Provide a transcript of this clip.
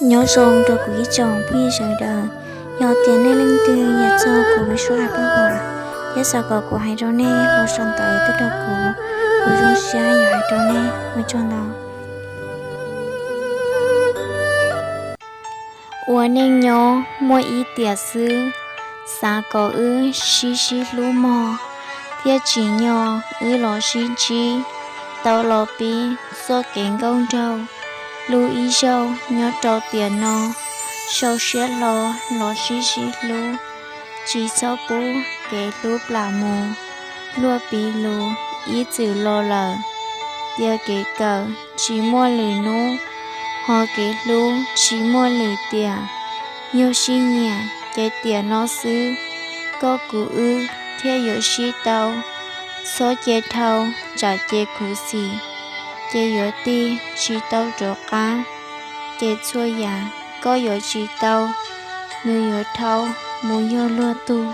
Nyob zoo rau kuv ib tsoom phooj ywg sawv daws, yog tias nej leej twg nyiam txog kuv lub suab hais paj huam, thiab xav kom kuv hais rau nej los sau ntawv tuaj rau kuv, kuv zoo siab yuav hais rau nej. Ua tsaug ntau. Ua neej nyob muaj ib tiam xwb, xav kom wb sib sib hlub mog, thiab tsim nyog wb los sib ntsib, tau los pib txoj kev nkauj nraug, lub ib zaug nyob rau tiam no, sau siab hlo los sib sib hlub, tsis txhob pub kev hlub plam mus, luag piv lus ib txwm los lawm, tias kev kawm tsis muaj lwm hnub, ho kev hlub tsis muaj lwm tiam. Yog sib nyiam ces tiam no xwb, koj kuv wb thiaj yuav sib tau. Txhob cia dhau, tsam ces khuv xim, ces yuav tig tsis tau rov qab. Ces txhua yam koj yuav tsis tau, nws yuav dhau mus yog luag tug.